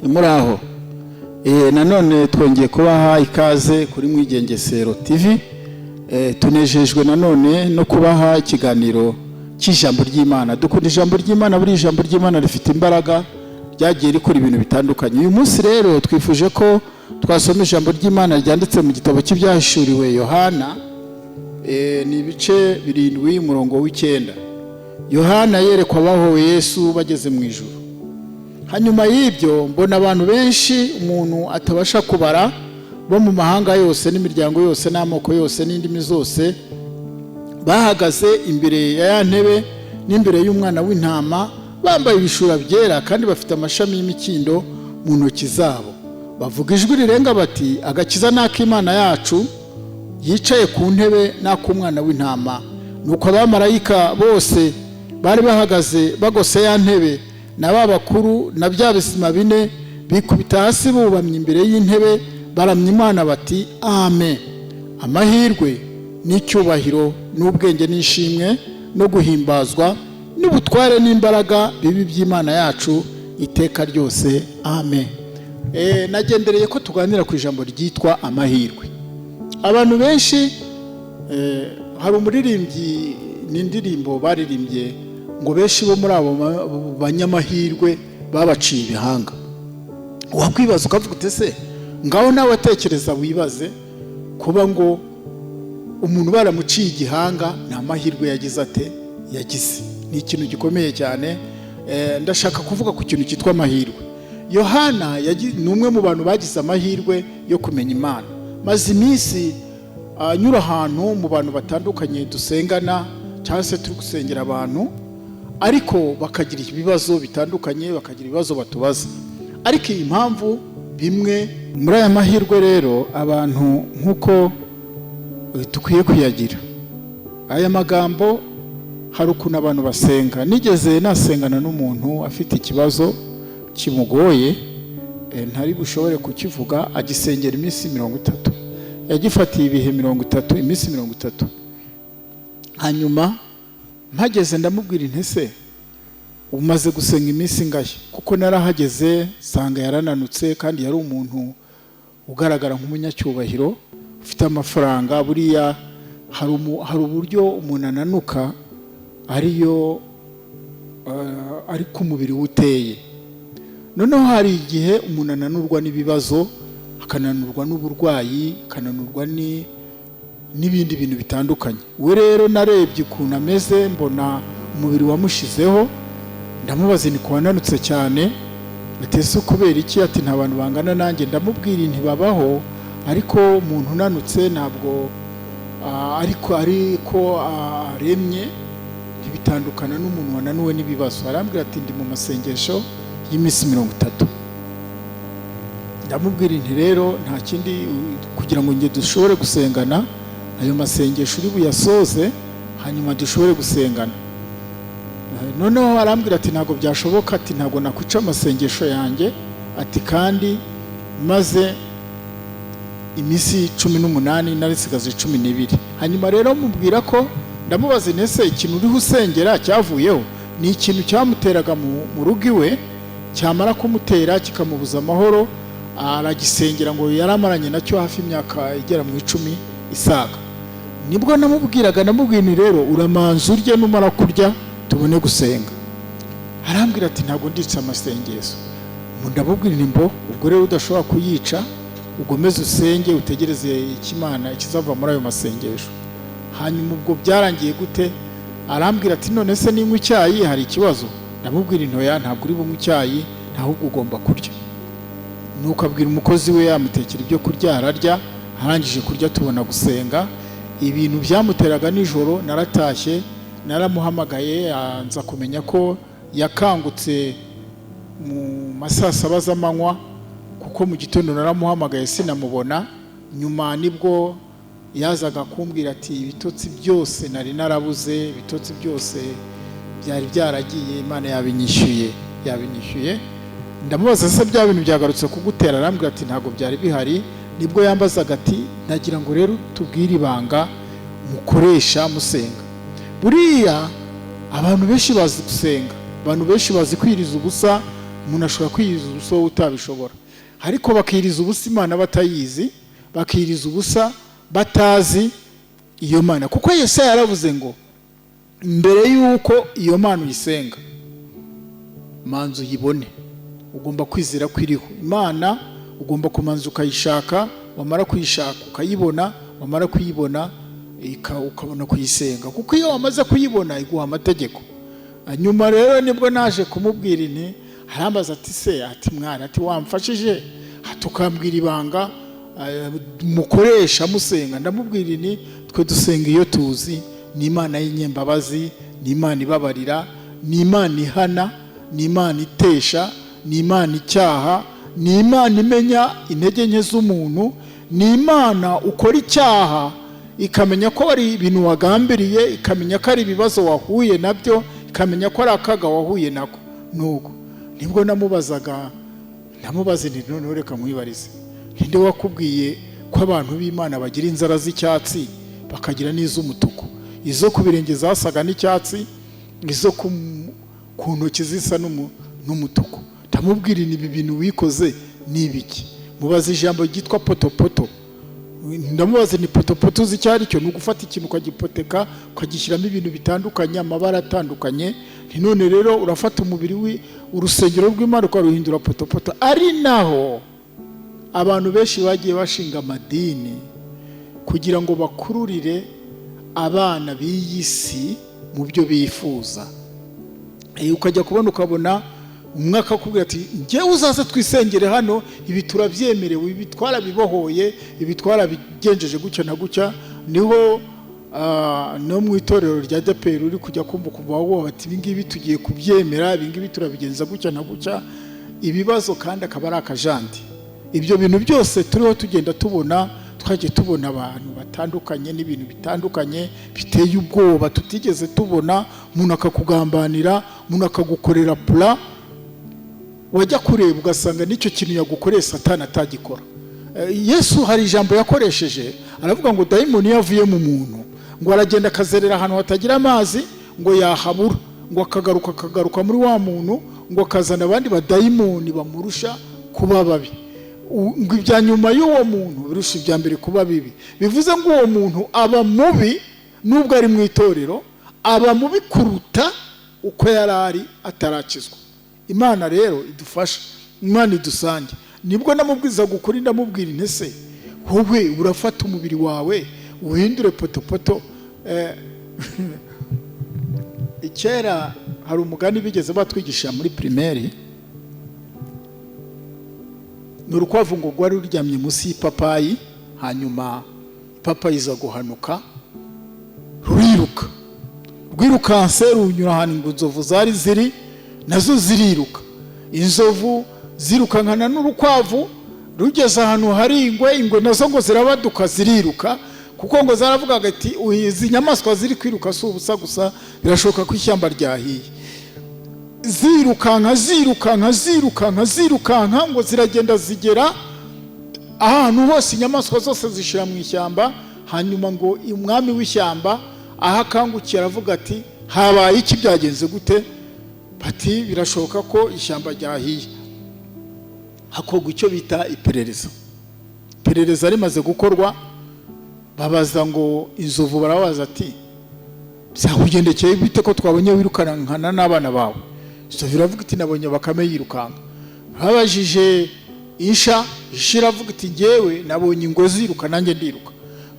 Muri aho nanone twongeye kubaha ikaze kuri Mwigengesero TV. Tunejejwe nanone no kubaha ikiganiro cy'ijambo ry'Imana. Dukunda ijambo ry'Imana. Buri ijambo ry'Imana rifite imbaraga, ryagiye rikora ibintu bitandukanye. Uyu munsi rero twifuje ko twasoma ijambo ry'Imana ryanditse mu gitabo cy'Ibyahishuriwe Yohana. Ni ibice 7, umurongo wa 9. Yohana yerekwa abahowe Yesu bageze mu ijuru. Hanyuma y'ibyo mbona abantu benshi umuntu atabasha kubara, bo mu mahanga yose n'imiryango yose n'amoko yose n'indimi zose, bahagaze imbere ya ya ntebe n'imbere y'Umwana w'Intama, bambaye ibishura byera kandi bafite amashami y'imikindo mu ntoki zabo. Bavuga ijwi rirenga bati: "Agakiza ni ak'Imana yacu yicaye ku ntebe n'ak'Umwana w'Intama." Nuko abamarayika bose bari bahagaze bagose ya ntebe na ba bakuru na bya bizima bine, bikubita hasi bubamye imbere y'intebe, baramya Imana bati: "Amen! Amahirwe n'icyubahiro n'ubwenge n'ishimwe no guhimbazwa n'ubutware n'imbaraga bibe iby'Imana yacu iteka ryose. Amen." Nagendereye ko tuganira ku ijambo ryitwa amahirwe. Abantu benshi, hari umuririmbyi n'indirimbo baririmbye ngo benshi bo muri abo banyamahirwe babaciye ibihanga. Wakwibaza ukavuga uti: "Ese ngaho nawe atekereza, wibaze kuba ngo umuntu baramuciye igihanga ni amahirwe yagize ate?" Yagize ni ikintu gikomeye cyane. Ndashaka kuvuga ku kintu cyitwa amahirwe. Yohana ni umwe mu bantu bagize amahirwe yo kumenya Imana. Maze iminsi anyura ahantu mu bantu batandukanye dusengana cyangwa se turi gusengera abantu, ariko bakagira ibibazo bitandukanye, bakagira ibibazo batubaza. Ariko iyi mpamvu, bimwe muri aya mahirwe rero, abantu nk'uko dukwiye kuyagira. Aya magambo, hari ukuntu abantu basenga. Nigeze nasengana n'umuntu afite ikibazo kimugoye, ntari bushobore kukivuga, agisengera iminsi 30. Yagifatiye ibihe 30, iminsi 30. Hanyuma mpageze ndamubwira nti: "Ese umaze gusenga iminsi ingahe?" Kuko narahageze nsanga yarananutse, kandi yari umuntu ugaragara nk'umunyacyubahiro ufite amafaranga. Buriya hari uburyo umuntu ananuka ariyo ariko umubiri we uteye. Noneho hari igihe umuntu ananurwa n'ibibazo, akananurwa n'uburwayi, akananurwa n'ibindi bintu bitandukanye. We rero narebye ukuntu ameze, mbona umubiri wamushizeho. Ndamubaza ni wananutse cyane, ati: "Ese kubera iki?" Ati: "Nta bantu bangana nanjye." Ndamubwira ntibabaho, ariko umuntu unanutse ntabwo ariko aremye, ntibitandukana n'umuntu wananiwe n'ibibazo. Arambwira ati: "Ndi mu masengesho y'iminsi 30." Ndamubwira nti: "Rero nta kindi, kugira ngo njye dushobore gusengana, ayo masengesho uri buyasoze, hanyuma dushobore gusengana." Noneho arambwira ati: "Ntabwo byashoboka," ati: "Ntabwo nakwica amasengesho yanjye," ati: "Kandi maze iminsi 18, narisigaje 12." Hanyuma rero mubwira ko ndamubaza nti: "Ese ikintu uriho usengera cyavuyeho?" Ni ikintu cyamuteraga mu rugo iwe, cyamara kumutera kikamubuza amahoro. Aragisengera ngo yaramaranye nacyo hafi imyaka igera mu 10 isaga. Nibwo namubwiraga, namubwira nti: "Rero uramanza urye, numara kurya tubone gusenga." Arambwira ati: "Ntabwo ndica amasengesho." Ndamubwira nti: "Mbo ubwo rero udashobora kuyica, ugomeze usenge, utegereze ikimana ikizava muri ayo masengesho." Hanyuma ubwo byarangiye gute? Arambwira ati: "None se ninywa icyayi hari ikibazo?" Ndamubwira nti: "Oya, ntabwo uri bunywe icyayi, ahubwo ugomba kurya." Nuko abwira umukozi we, yamutekera ibyo kurya, ararya. Arangije kurya tubona gusenga. Ibintu byamuteraga nijoro, naratashye, naramuhamagaye, nza kumenya ko yakangutse mu ma saa saba z'amanywa, kuko mu gitondo naramuhamagaye sinamubona. Nyuma nibwo yazaga kumbwira ati: "Ibitotsi byose nari narabuze, ibitotsi byose byari byaragiye, Imana yabinyishyuye, yabinyishyuye." Ndamubaza: "Se bya bintu byagarutse kugutera?" Arambwira ati: "Ntabwo byari bihari." Nibwo yambazaga ati: "Nagira ngo rero tubwire ibanga mukoresha musenga." Buriya abantu benshi bazi gusenga, abantu benshi bazi kwiriza ubusa. Umuntu ashobora kwiyiriza ubusa, wowe utabishobora, ariko bakiriza ubusa Imana batayizi, bakiriza ubusa batazi iyo Mana, kuko Yesaya yaravuze ngo mbere y'uko iyo Mana uyisenga, manza uyibone. Ugomba kwizera ko iriho Imana, ugomba kumanza ukayishaka, wamara kuyishaka ukayibona, wamara kuyibona ukabona kuyisenga, kuko iyo wamaze kuyibona iguha amategeko. Nyuma rero nibwo naje kumubwira inti, arambaza ati: "Se," ati, "mwana," ati, "wamfashije," ati, "ukambwira ibanga mukoresha musenga?" Ndamubwira inti: "Twe dusenga iyo tuzi, ni Imana y'inyembabazi, ni Imana ibabarira, ni Imana ihana, ni Imana itesha, ni Imana icyaha, ni Imana imenya intege nke z'umuntu, ni Imana ukora icyaha ikamenya ko ari ibintu wagambiriye, ikamenya ko ari ibibazo wahuye nabyo, ikamenya ko ari akaga wahuye nako." Nuko nibwo namubazaga, ndamubaza nti: "Noneho reka nkwibarize, ninde wakubwiye ko abantu b'Imana bagira inzara z'icyatsi, bakagira n'iz'umutuku? Izo ku birenge zasaga n'icyatsi, izo ku ntoki zisa n'umutuku." Ndamubwira: "Ibi bintu wikoze ni ibiki?" Mubaza ijambo ryitwa potopoto. Ndamubaza ni potopoto uzi icyo ari cyo? Ni ugufata ikintu ukagipoteka, ukagishyiramo ibintu bitandukanye, amabara atandukanye. Nti: "None rero urafata umubiri urusengero rw'Imana ukaruhindura potopoto." Ari naho abantu benshi bagiye bashinga amadini kugira ngo bakururire abana b'iyi si mu byo bifuza. Ukajya kubona ukabona umwe akakubwira ati: "Njyewe uzaze twisengere hano, ibi turabyemerewe, ibi twarabibohoye, ibi twarabigenjeje gutya na gutya." Niho no mu itorero rya ADEPR uri kujya kumva ukumva wowe bati: "Ibi ngibi tugiye kubyemera, ibi ngibi turabigenza gutya na gutya." Ibibazo kandi akaba ari akajandi. Ibyo bintu byose turiho tugenda tubona, twagiye tubona abantu batandukanye n'ibintu bitandukanye biteye ubwoba tutigeze tubona. Umuntu akakugambanira, umuntu akagukorera pura, wajya kureba ugasanga n'icyo kintu yagukoreye Satani atagikora. Yesu hari ijambo yakoresheje, aravuga ngo dayimoni iyo avuye mu muntu, ngo aragenda akazerera ahantu hatagira amazi, ngo yahabura, ngo akagaruka, akagaruka muri wa muntu, ngo akazana abandi badayimoni bamurusha kuba babi, ngo ibya nyuma y'uwo muntu birusha ibya mbere kuba bibi. Bivuze ngo uwo muntu aba mubi nubwo ari mu itorero, aba mubi kuruta uko yari ari atarakizwa. Imana rero idufasha, Imana idusange. Nibwo namubwizaga ukuri, ndamubwira intese: "Wowe urafata umubiri wawe uhindure potopoto." Kera hari umugani bigeze batwigisha muri primaire. Ni urukwavu ngo rwari ruryamye munsi y'ipapayi, hanyuma ipapayi iza guhanuka, ruriruka, rwirukanse runyura ahantu ngo inzovu zari ziri, nazo ziriruka. Inzovu zirukankana n'urukwavu, rugeze ahantu hari ingwe, ingwe nazo ngo zirabaduka ziriruka, kuko ngo zaravugaga ati: "Izi nyamaswa ziri kwiruka si ubusa gusa, birashoboka ko ishyamba ryahiye." Zirukanka, zirukanka, zirukanka, zirukanka, ngo ziragenda zigera ahantu hose, inyamaswa zose zishira mu ishyamba. Hanyuma ngo umwami w'ishyamba aho akangukiye aravuga ati: "Habaye iki? Byagenze gute?" Bati: "Birashoboka ko ishyamba ryahiye." Hakorwa icyo bita iperereza. Iperereza rimaze gukorwa, babaza ngo inzovu, barabaza ati: "Byakugendekeye bite ko twabonye wirukankana n'abana bawe?" Inzovu iravuga iti: "Nabonye bakame yirukanka." Babajije isha, isha iravuga iti: "Ngewe nabonye ingwe ziruka, nanjye ndiruka."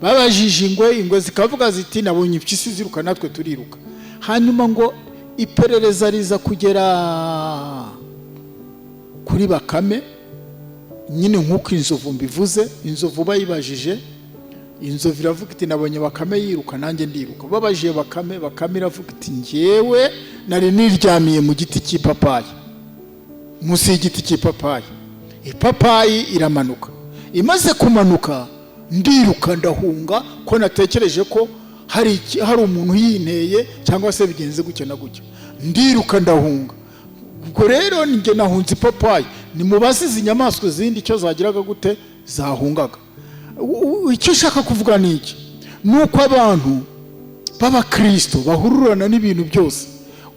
Babajije ingwe, ingwe zikavuga ziti: "Nabonye impyisi ziruka, natwe turiruka." Hanyuma ngo iperereza riza kugera kuri bakame nyine, nk'uko inzovu mbivuze. Inzovu bayibajije, inzovu iravuga iti: "Nabonye bakame yiruka, nanjye ndiruka." Babajije bakame, bakame iravuga iti: "Njyewe nari niryamiye mu giti cy'ipapayi, munsi y'igiti cy'ipapayi, ipapayi iramanuka, imaze kumanuka ndiruka ndahunga, ko natekereje ko hari umuntu uyinteye cyangwa se bigenze gutya na gutya, ndiruka ndahunga. Ubwo rero njye nahunze ipapayi, nimubaze izi nyamaswa zindi icyo zagiraga gute zahungaga." Icyo ushaka kuvuga ni iki? Ni uko abantu b'abakirisito bahururana n'ibintu byose.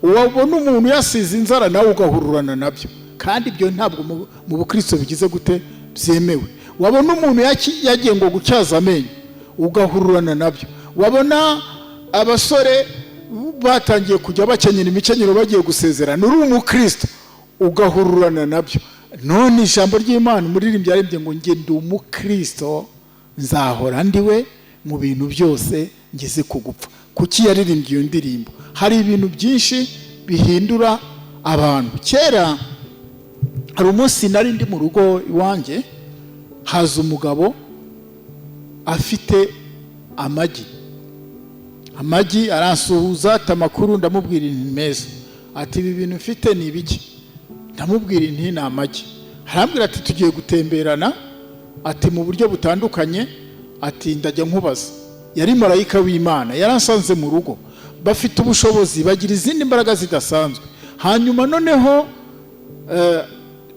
Wabona umuntu yasize inzara, nawe ugahururana nabyo. Kandi ibyo ntabwo mu bukristo bigize gute byemewe. Wabona umuntu yagiye ngo gutyaza amenyo, ugahururana nabyo. Wabona abasore batangiye kujya bakenyera imikenyero bagiye gusezerana, uri umukristo, ugahururana nabyo. None ijambo ry'Imana, umuririmbyi yaririmbye ngo: "Njye ndi umukristo, nzahora ndiwe mu bintu byose ngeze ku gupfa." Kuki yaririmbye iyo ndirimbo? Hari ibintu byinshi bihindura abantu. Kera hari umunsi nari ndi mu rugo iwanjye, haza umugabo afite amagi. Amagi, aransuhuza, ati: "Amakuru?" Ndamubwira inti: "Meza." Ati: "Ibi bintu mfite ni ibiki?" Ndamubwira inti: "Ni amagi." Arambwira ati: "Tugiye gutemberana," ati, "mu buryo butandukanye," ati, "ndajya nkubaza." Yari marayika w'Imana, yaransanze mu rugo. Bafite ubushobozi, bagira izindi mbaraga zidasanzwe. Hanyuma noneho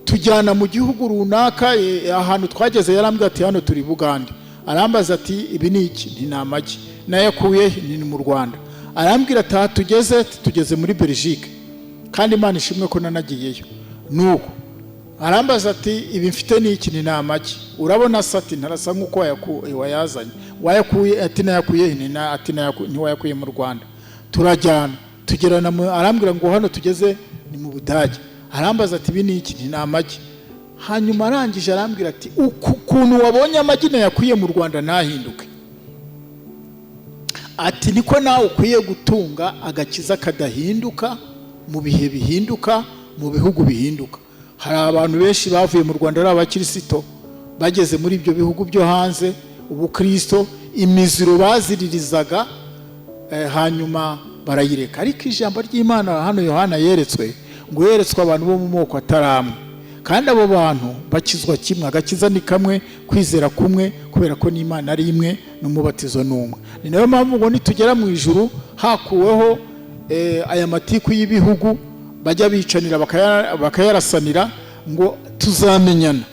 tujyana mu gihugu runaka. Ahantu twageze yarambwira ati: "Hano turi Bugande." Arambaza ati: "Ibi ni iki?" Nti: "Ni amagi." "Nayakuye?" Ni mu Rwanda. Arambwira ati: "Aha tugeze?" Tugeze muri Belgique, kandi Imana ishimwe ko nanagiyeyo. Nuko arambaza ati: "Ibi mfite ni iki?" Ni amagi. "Urabona se?" Ati: "Ntarasa nk'uko wayazanye." "Wayakuye?" Ati: "Nayakuye." Ati: "Ntiwayakuye mu Rwanda?" Turajyana, tugerana, arambwira ngo: "Hano tugeze ni mu Budage." Arambaza ati: "Ibi ni iki?" Ni amagi. Hanyuma arangije arambwira ati: "Uku kuntu wabonye amagi nayakuye mu Rwanda ntahinduke," ati, "niko nawe ukwiye gutunga agakiza kadahinduka mu bihe bihinduka, mu bihugu bihinduka." Hari abantu benshi bavuye mu Rwanda ari abakirisito, bageze muri ibyo bihugu byo hanze, ubukristo, imiziro baziririzaga, hanyuma barayireka. Ariko ijambo ry'Imana hano, Yohana yeretswe ngo yeretswe abantu bo mu moko ataramwe, kandi abo bantu bakizwa kimwe. Agakiza ni kamwe, kwizera kumwe, kubera ko n'Imana ari imwe, n'umubatizo ni umwe. Ni nayo mpamvu ngo nitugera mu ijuru, hakuweho aya matiku y'ibihugu bajya bicanira, bakayarasanira, ngo tuzamenyana.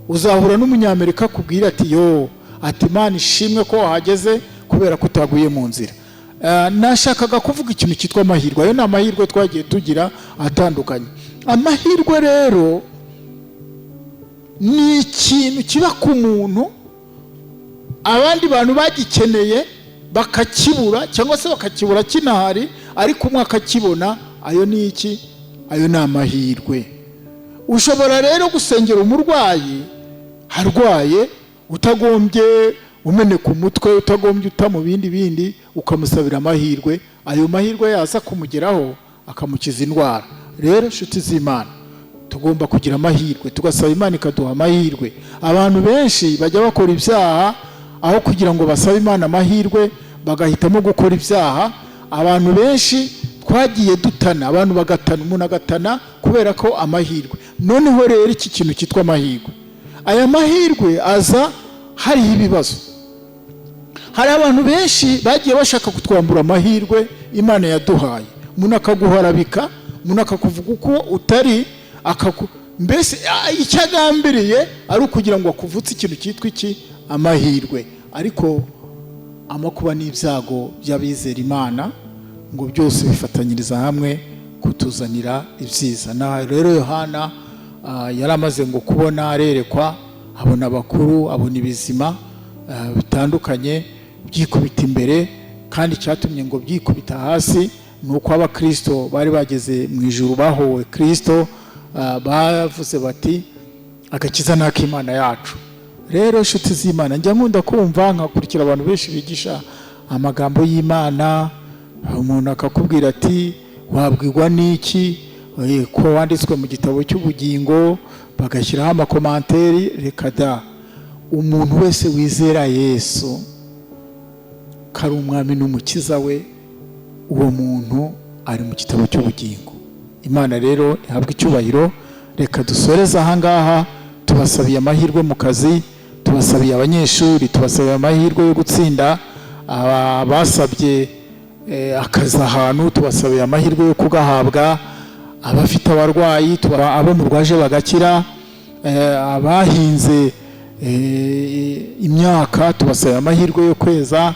Uzahura n'Umunyamerika akubwira ati: "Yo," ati, "Imana ishimwe ko wahageze, kubera ko utaguye mu nzira." Nashakaga kuvuga ikintu cyitwa amahirwe. Ayo ni amahirwe twagiye tugira atandukanye. Amahirwe rero ni ikintu kiba ku muntu, abandi bantu bagikeneye bakakibura, cyangwa se bakakibura kinahari, ariko umwe akakibona. Ayo ni iki? Ayo ni amahirwe. Ushobora rero gusengera umurwayi arwaye, utagombye umeneka umutwe, utagombye uta mu bindi bindi, ukamusabira amahirwe. Ayo mahirwe yaza kumugeraho, akamukiza indwara. Rero inshuti z'Imana, tugomba kugira amahirwe, tugasaba Imana ikaduha amahirwe. Abantu benshi bajya bakora ibyaha, aho kugira ngo basabe Imana amahirwe bagahitamo gukora ibyaha. Abantu benshi twagiye dutana, abantu bagatana, umuntu agatana kubera ko amahirwe. Noneho rero iki kintu cyitwa amahirwe, aya mahirwe aza hariho ibibazo. Hari abantu benshi bagiye bashaka kutwambura amahirwe Imana yaduhaye. Umuntu akaguharabika, umuntu akakuvuga uko utari, mbese icyo agambiriye ari ukugira ngo akuvutse ikintu cyitwa iki? Amahirwe. Ariko amakuba n'ibyago by'abizera Imana ngo byose bifatanyiriza hamwe kutuzanira ibyiza. Na rero Yohana yari amaze ngo kubona, arerekwa, abona abakuru, abona ibizima bitandukanye byikubita imbere. Kandi icyatumye ngo byikubita hasi ni uko abakristo bari bageze mu ijuru, bahowe Kristo, bavuze bati: "Agakiza ni ak'Imana yacu." Rero inshuti z'Imana, njya nkunda kumva, nkakurikira abantu benshi bigisha amagambo y'Imana. Umuntu akakubwira ati: "Wabwirwa n'iki ko wanditswe mu gitabo cy'ubugingo?" Bagashyiraho amacommentaires. Reka da! Umuntu wese wizera Yesu ko ari umwami n'umukiza we, uwo muntu ari mu gitabo cy'ubugingo. Imana rero ihabwa icyubahiro. Reka dusoreze ahangaha. Tubasabiye amahirwe mu kazi, tubasabiye abanyeshuri, tubasabiye amahirwe yo gutsinda. Basabye akazi ahantu, tubasabiye amahirwe yo kugahabwa. Abafite abarwayi, abo murwaje bagakira. Abahinze imyaka, tubasabiye amahirwe yo kweza.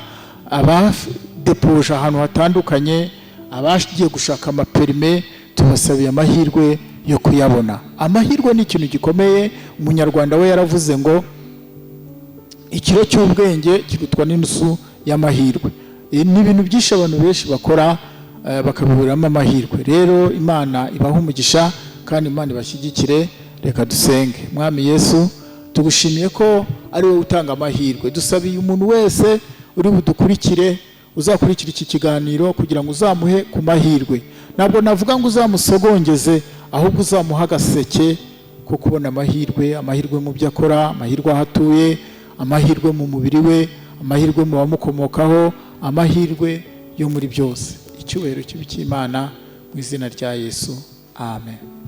Abadepoje ahantu hatandukanye, abagiye gushaka amapermis, tubasabiye amahirwe. yo kuyabona. Amahirwe ni ikintu gikomeye. Umunyarwanda we yaravuze ngo ikiro cy'ubwenge kirutwa n'inusu y'amahirwe. Ni ibintu byinshi abantu benshi bakora bakabiburiramo amahirwe. Rero Imana ibahe umugisha kandi Imana ibashyigikire. Reka dusenge. Mwami Yesu, tugushimiye ko ari wowe utanga amahirwe. Dusabiye umuntu wese uri budukurikire, uzakurikira iki kiganiro, kugira ngo uzamuhe ku mahirwe. Ntabwo navuga ngo uzamusogongeze, ahubwo uzamuhe agaseke ko kubona amahirwe, amahirwe mu byo akora, amahirwe aho atuye, amahirwe mu mubiri we, amahirwe mu bamukomokaho, amahirwe yo muri byose. Icyubahiro kibe icy'Imana mu izina rya Yesu, amen.